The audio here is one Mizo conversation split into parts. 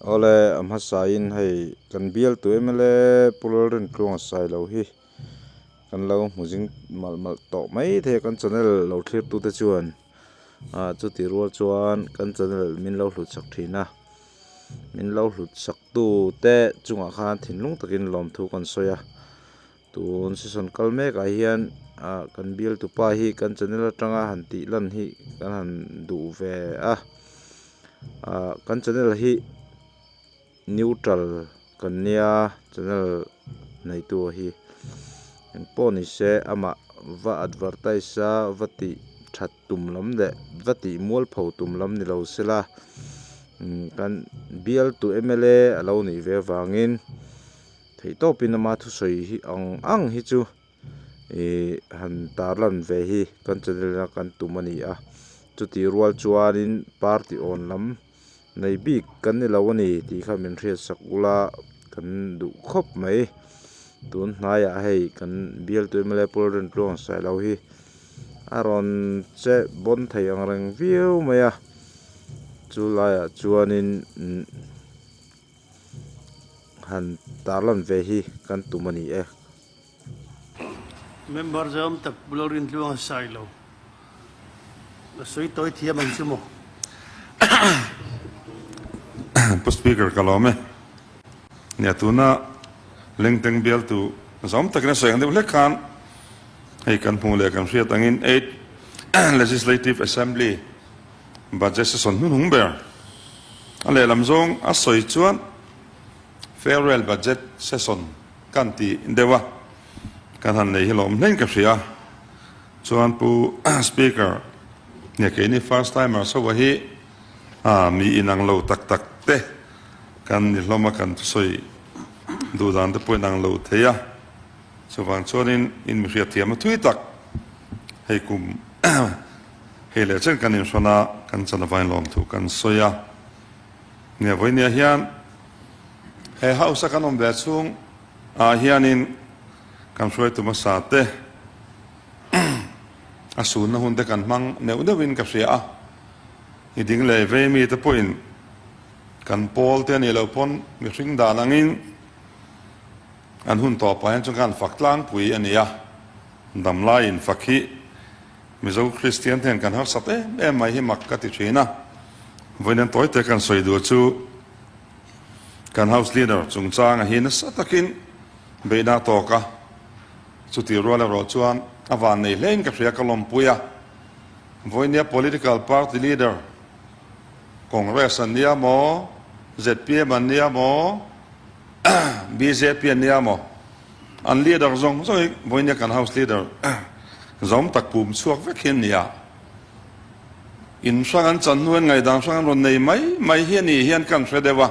Awle a hmasain hei kan bialtu mla Pu Lalrintluanga Sailo hi kan lo hmu zing malh malh tawh mai thei a kan channel lo thlirtute chuan ah chutih rual chuan kan channel min lo hlut sak thin a min lo hlut sak tute chungah khan thinlung takin lawmthu kan sawi a. Tun season kal mek ah hian ah kan bialtu pa hi kan channel atanga han tih lan hi kan han duh ve a ah kan channel hi neutral kan nia channel neitu hi engpawh ni se amah va advertise a va tih that tum lam leh va tih mualpho tum lam ni lo sela kan bialtu mla a lo nih ve avangin. Theihtawpin ama thusawi hi ang ang hi chu ihh han tarlan ve hi kan channel a kan tum a ni a chutih rual chuanin party awn lam nei bik kan ni lo a ni tih kha min hriat sak ula kan duh khawp mai tun hnaiah hei kan bialtu mla Pu Lalrintluang Sailo hi a rawn che bawn thei ang reng viau mai a chu laiah chuanin umm. Han tarlan ve hi kan tum a ni e. Member zawm tak Pu Lalrintluanga Sailo a sawi tawi thiam ang chu maw? Pu Speaker ka lawm e. Nia tuna Lengteng bialtu zawm takin a sawi ang deuh hlek khan hei kan hmuh leh kan hriat angin Eighth Legislative Assembly Budget session hnunhung ber a lehlam zawng a sawi chuan Farewell Budget Session kan ti deuh a, kan han nei hi lawm hlein ka hria. Chuan Pu Speaker nge keini first timers ho hi mi inang lo tak tak te kan ni hlawm a, kan thusawi duh dan te pawh inang lo thei a, chuvang chuanin in mi hriatthiam a thui tak hei kum Hei leh chen kan inhrawn a, kan chan avain lawmthu kan sawi a. Nia vawinia hian he house a kan awm ve chhung ah hianin kan hruaitu hmasa te a sunna hun te kan hmang neuh neuhin ka hria a. I ding leh vei mi te pawhin kan pawl te a nih loh pawn mihring dan angin an hun tawpah hian chuan kan fak tlangpui a ni a, damlaiin fak hi Mizo Kristian te hian kan harsat em em mai hi mak ka ti thin a, vawiin an tawi te kan sawi duh chu kan House Leader chungchanga hi nasa takin beihna a tawk a, chutih rual erawh chuan a van nei hlein ka hria ka lawmpui a, vawiinia Political Party Leader Congress an nia maw, zpm an nia maw, bjp an nia maw, An leader zawng zawng hi vawinia kan house leader zawm tak pum chhuak vek hi an ni a. In hrang an chan hnu hian ngaihdan hrang an rawn nei mai mai hi a nih hian kan hre deuh a.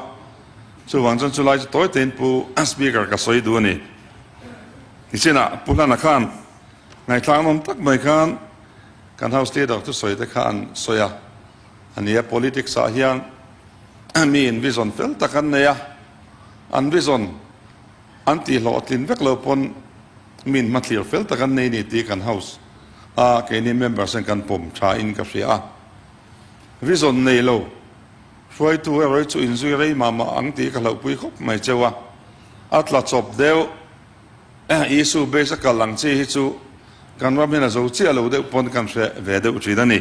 Chuvang chuan chulai chu tawi tein Pu Speaker ka sawi duh a ni. Nichinah Pu Hlana khan ngaihthlak nawm tak mai khan kan house leader thusawi te kha an sawi a. A ni a, politics ah hian mi in vision fel tak an nei a, an vision An tih hlawhtlin vek lo pawn min hmathlir fel tak an nei ni tih kan house a keini members hian kan pawm tha in ka hria a. Vision nei lo hruaitu erawh hi chu inzui rei mah mah ang tih ka hlauhpui khawp mai cheu a. A tla chawp deuh issue base a kal ang chi hi chu kan ram hian a zo chiah lo deuh pawn kan hre ve deuh thin a ni.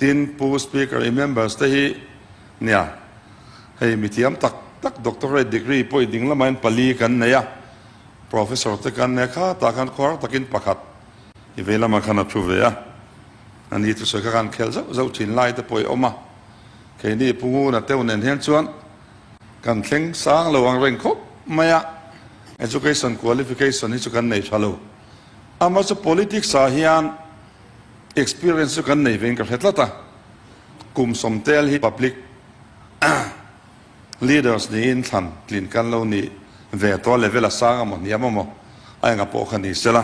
Tin, Pu Speaker i members te hi nia hei mithiam tak tak doctorate degree pawh i ding lamah hian pali kan nei a, professor te kan nei a, khatah khan khuar takin pakhat i vei lamah khan a thu ve a, ani thusawi kha khan khel zauh zauh thin lai te pawh i awm a, keini Pu Nguna teuh nen hian chuan kan thleng sang lo ang reng khawp mai a, education qualification hi chu kan nei tha lo, amaherawhchu politics ah hian Experience chu kan nei vein ka hre tlat a, kum sawmtel hi public leaders niin thlan tlin kan lo ni ve tawh a, level a sang amaw hniam amaw a enga pawh kha ni sela.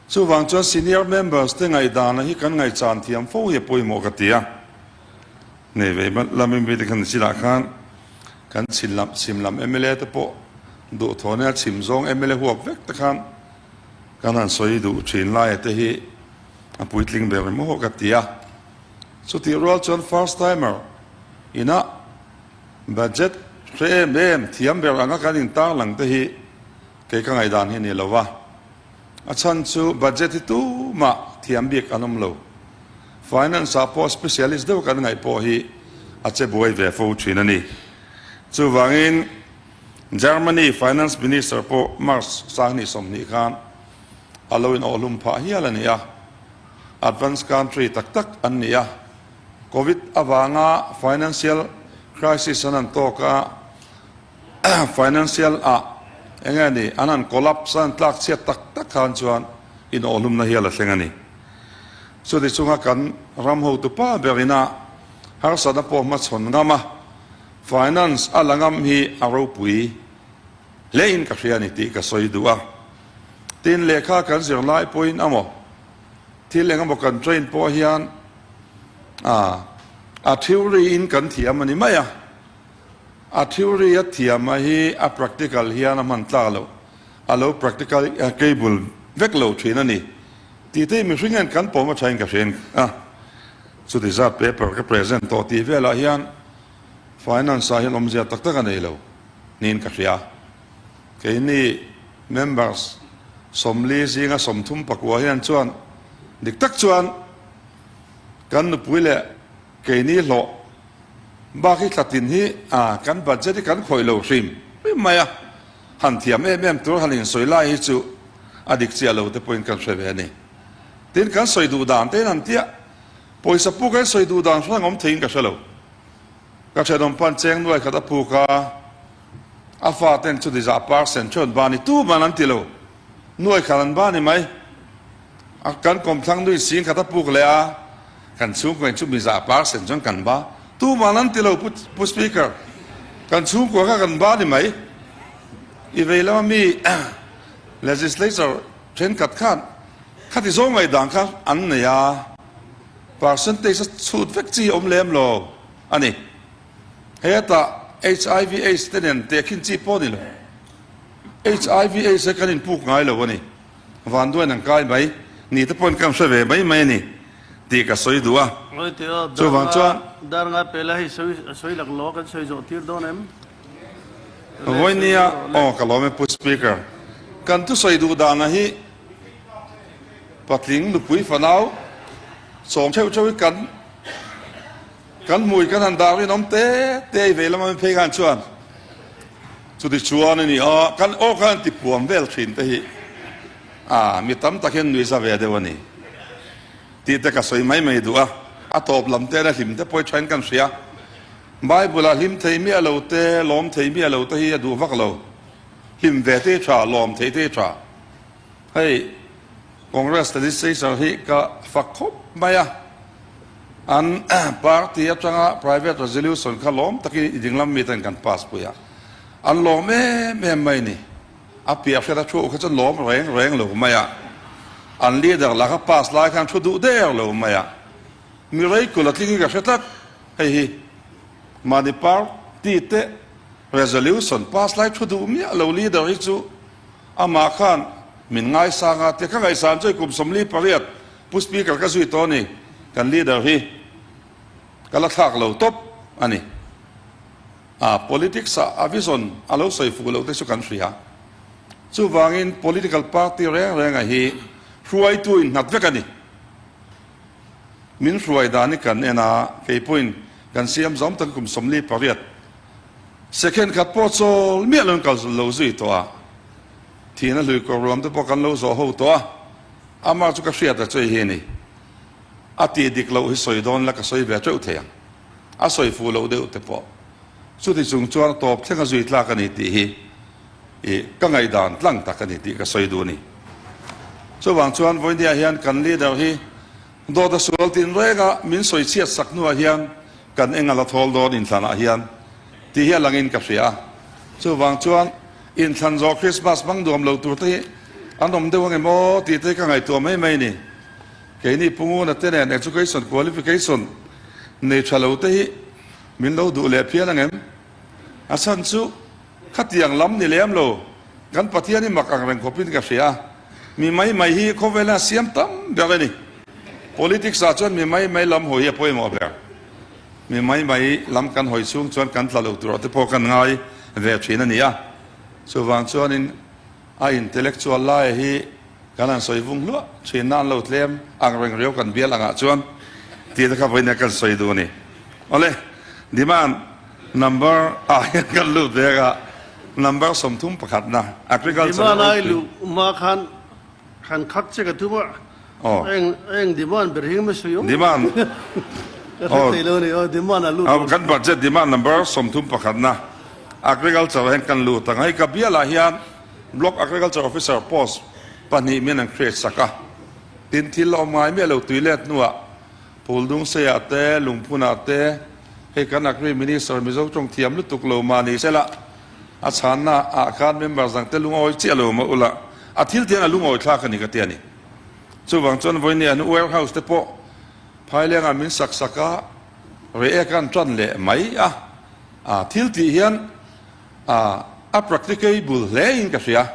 Chuvang chuan senior members te ngaihdana hi kan ngaihchan thiam fo hi a pawimawh ka ti a, nei ve lamin mi te khan chinah khan kan chhin lam chhim lam mla te pawh duhthawhna a chhim zawng mla huap vek te khan Kan han sawi duh thin laia te hi a puitling ber maw ka ti a. Chutih rual chuan first timer inah Budget hre em em thiam ber anga kan intarlang te hi kei ka ngaihdan hi a ni lo va. A chhan chu budget hi tumah thiam bik an awm lo. Finance ah pawh specialist deuh kan ngaih pawh hi a che buai ve fo thin a ni. Chuvangin Germany Finance Minister pawh March 2020 khan a lo inawhhlum phah hial a ni a. Advanced country tak tak an ni a. Covid avanga financial crisis an han tawk a, financial ah eng nge ni an han collapse a, an tlak chhiat tak tak khan chuan inawhhlumna hial a thleng a ni. Chuti chunga kan ram hotupa berina harsatna pawh hmachhawn ngam a, finance a la ngam hi a ropui hlein ka hria a ni tih ka sawi duh a. Tin, lehkha kan zir lai pawhin amaw thil engemaw kan train pawh hian a theory in kan thiam a ni mai a, a theory a thiam a hi a practical hian a hman tlak loh, a lo practical cable vek lo thin a ni tih te hi mihring hian kan pawm a thain ka hria a, chuti zat paper ka present tawh tih velah hian finance ah hian awmzia tak tak a nei lo niin ka hria. Keini members 40 zinga 34 hian chuan dik tak chuan kan nupui leh keini hlawh bak hi thlatin hi kan budget hi kan khawih lo hrim hrim mai a, han thiam em em tur han insawi lai hi chu a dik chiah lo te pawhin kan hre ve a ni. Tin, kan sawi duh dan te in han tiah pawisa puk a sawi duh dan hrang awm theiin ka hre lo. Ka thenawm pan cheng nuai khat a puk a. A fa ten chuti zah percent chuan ba ni tu man an ti lo. Nuai khat an ba ni mai. A kan kawmthlang nui sing khat a puk leh a, kan chhungkua in chumi zah percent chuan kan ba tu man an ti lo Pu Pu Speaker. Kan chhungkua kha kan ba ni mai. I vei lama mi legislature thenkhat khan khati zawng ngaihdan kha an nei a, percentage a chhut vek chi awm lem lo a ni. Hetah hiv aids te nen tehkhin chi pawh a ni lo. Hiv aids hi kan inpuk ngai lo a ni. Vanduain an kai mai ni te pawhin kan hre ve mai mai a ni tih ka sawi duh a. Chuvang chuan. Dar nga pela hei sawi sawi lak law kan sawi zawh tir dawn em? Vawinia aw ka lawm e Pu Speaker. Kan thusawi duh dana hi patling nupui fanau sawm theuh theuh hi kan Kan hmui kan han dah rinawm te te i vei lama mi phei khan chuan chuti chuan a ni a, kan aw khan an ti puam vel thin te hi a mi tam tak hian nuihza ve deuh a ni tih te ka sawi mai mai duh a, a tawp lam te a hlim te pawh hi thain kan hria. Bible ah hlim thei miah lo te, lawm thei miah lo te hi a duh vak lo, hlim ve te hi tha, lawm thei te hi tha. Hei Congress legislature hi ka fak khawp mai a, an party atanga private resolution kha lawm takin i dinglam miten kan pass pui a, an lawm em em mai ni. A piah hriat a thu kha chuan lawm reng reng lo mai a, an leader lah kha pass lai khan thu duh der lo mai a, mi reikul a tling hi ka hre tlat. Hei hi mahni party te resolution pass lai thu duh miah lo leader hi chu Amah khan min ngaisang a, tia ka ngaihsan chu kum 48 Pu Speaker ka zui tawh a ni, kan leader hi ka la thlak lo tawp a ni. A politics ah a vision a lo sawi fuh loh te chu kan hria. Chuvangin political party reng renga hi hruaitu innghat vek a ni. Min hruai dan hi kan en a, kei pawhin kan siam zawm tak kum 48 Second khat pawh chawl miah lo in kal lo zui tawh a, thihna hlui kawr ruam te pawh kan lo zawh ho tawh a, amah chu ka hriat a chei hi a ni. A tih dik loh hi sawi dawn la ka sawi ve teuh thei ang, a sawi fuh loh deuh te pawh chuti chung chuan a tawp thleng a zui tlak a ni tih hi i ka ngaihdan tlang tak a ni tih ka sawi duh a ni. Chuvang chuan vawinia hian kan leader hi dawt a sual tin reng a, min sawi chhiat sak hnuah hian Kan eng a la thawl dawn inthlanah hian tih hi a langin ka hria a, chuvang chuan inthlan zawh Krismas hmang nuam lo tur te hi an awm deuh ange maw tih te hi ka ngaihtuah mai mai a ni. Keini Pu Nguna te nen education qualification nei tha lo te hi min lo duh leh phian angem? A chhan chu Khatiang lam ni lem lo, kan Pathian hi mak ang reng khawpin ka hria. Mi mai mai hi khawvela siam tam ber a ni. Politics ah chuan mi mai mai lam hawi hi a pawimawh ber. Mi mai mai lam kan hawi chhung chuan kan tla lo tur ah te pawh kan ngai ve thin a ni a. Chuvang chuanin a intellectual lai hi kan han sawi vung hluah thin na an lo tlem ang reng riau kan bial angah chuan tih te kha vawiin kan sawi duh a ni. Awle, demand number ah hian kan lut vek a, number 31 na agriculture Demand ai luh hma khan khan khak che ka tum a, eng eng demand ber hi nge sawi awm? Demand Ka hre thei lo a ni aw, demand a lut lo. Kan budget demand number 31 na agriculture ah hian kan lut ang a, hei ka bialah hian Block Agriculture Officer post pahnih min an create sak a, tin thil a awm ngai miah lo tui let hnuah Phuldungseiah te, Lungphunah te, hei kan Agri Minister Mizo tawng thiam lutuk lo mah ni sela, a chhanna ah khan member dang te lungawi chiah lo mah ula, a thil tiang a lungawi thlak a ni ka ti a ni. Chuvang chuan vawinia an warehouse te pawh Phailengah min sak sak a, reh kan tan leh mai a, a thil tih hian A a practicable hle in ka hria.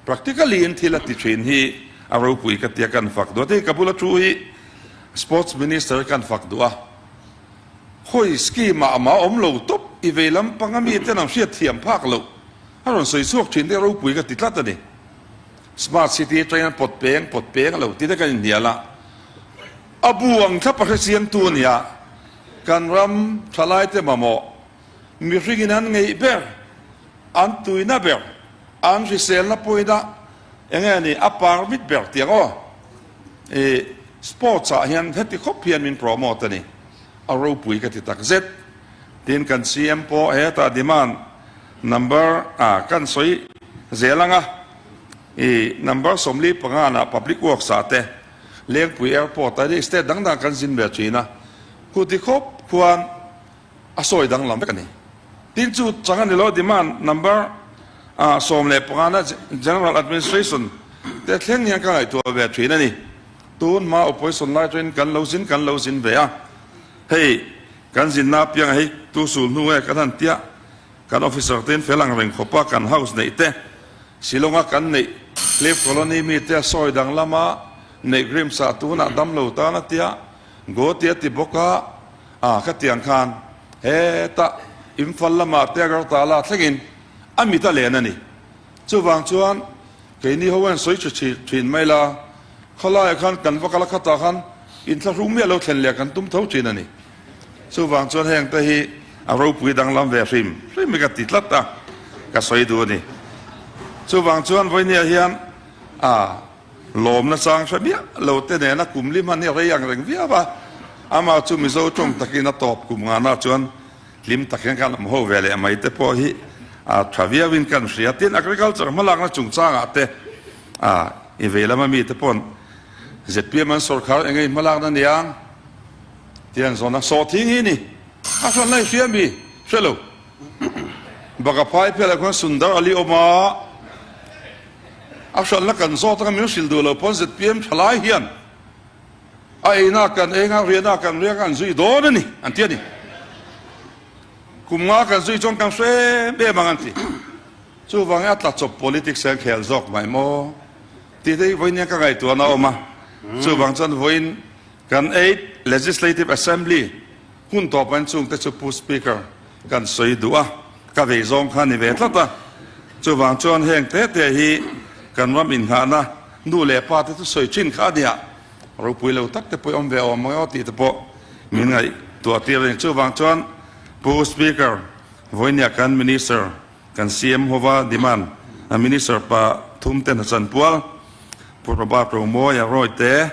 Practically in thil a ti thin hi a ropui ka tia kan fak duh a. Tin ka bula thu hi Sports Minister kan fak duh a. Khawi scheme ah amah awm lo tawp i vei lampang a mi ten an hriat thiam phak loh a rawn sawi chhuak thin te ropui ka ti tlat a ni. Smart City atangin an pawt peng pawt peng a lo ti te kan inhnial a. A bu ang thlap a hrechiangtu a nia. Kan ram thalai te mamawh Mihringin an ngeih ber, an tuina ber, an hriselna pawina eng nge ni a permit ber tih ang aw. I sports ah hian heti khawp hian min promote a ni. A ropui ka ti tak zet. Tin kan CM pawh hetah demand number ah kan sawi zel ang a, i number 45 nah public works ah te Lengpui airport ah state dang dang kan zin ve thin a, khuti khawp khuan a sawi danglam vek a ni. Tin chu chang a ni lo, demand number 15 na General Administration te thleng hian ka ngaihtuah ve thin a ni. Tun hma opposition lai atangin kan lo zin kan lo zin ve a, hei kan zinna apiangah hei tu sul hnu nge kan han tia, kan officer tein fel ang reng khawpa kan house neih te, Shillong-a kan neih Cliff Colony mite a sawi danglama neih Grims-ah tunah damlo tan a tia, Goti a ti bawk a. A, khatiang khan hetah Imphal lamah te Agartala thlengin a mit a len a ni. Chuvang chuan keini ho hian sawi tha thin mai la, khawlaiah khan kan va kal a khatah khan inthlahrung miah lo thlen leh kan tum tho thin a ni. Chuvang chuan heng te hi a ropui danglam ve hrim hrim hi ka ti tlat a, ka sawi duh a ni. Chuvang chuan vawinia hian a. Lawmna chang hre miah lo te nena kum li hman hi a rei ang reng viau a, amah chu Mizo tawng takin a tawp kum ngana chuan hlim tak hian kan awm ho ve leh mai te pawh hi a tha viauin kan hria. Tin, agriculture hmalakna chungchangah te a i vei lama mite pawn zpm an sawrkhar eng nge hmalakna niang tih an zawn a, sawhthing hi ni a hran lai hria mi hre lo. Baka phai phelah khuan Sundar Ali awm a. A hralhna kan zawt anga min hrilh duh lo pawn zpm thalai hian a eina kan eng a, riahna kan riak a an zui dawn a ni an ti a ni. Kum nga kan zui chuan kan hre em em ang an ti. Chuvangin a tla chawp politics hian khel zawk mai maw tih te hi vawiin hian ka ngaihtuahna a awm a. Chuvang chuan vawiin kan Eighth Legislative Assembly hun tawp an chungte chu Pu Speaker kan sawi duh a, ka vei zawng kha ni ve tlat a. Chuvang chuan heng te te hi kan ram inghahna nu leh pa te chu sawi thin kha a nia, ropui lo tak te pawh i awm ve awm ang aw tih te pawh min ngaihtuah tir a ni. Chuvang chuan Pu Speaker, vawinia kan Minister, kan CM hova demand a Minister pa thum te hna chanpual, Pu Robert Romawia Rawite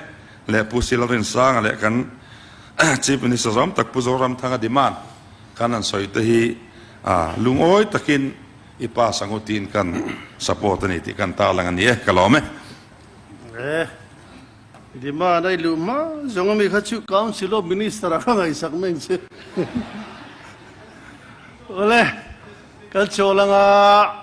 leh Pu Sila Rinsanga leh kan Chief Minister zawm tak Pu Zoramthanga demand kan han sawi te hi lungawi takin i pass ang u tiin kan support a ni tih kan tarlang a ni e, ka lawm e. E, demand a i luh hma zawng ami kha chu Council of Minister a ka ngaihsak mai ang che. Awle, kan chawl anga.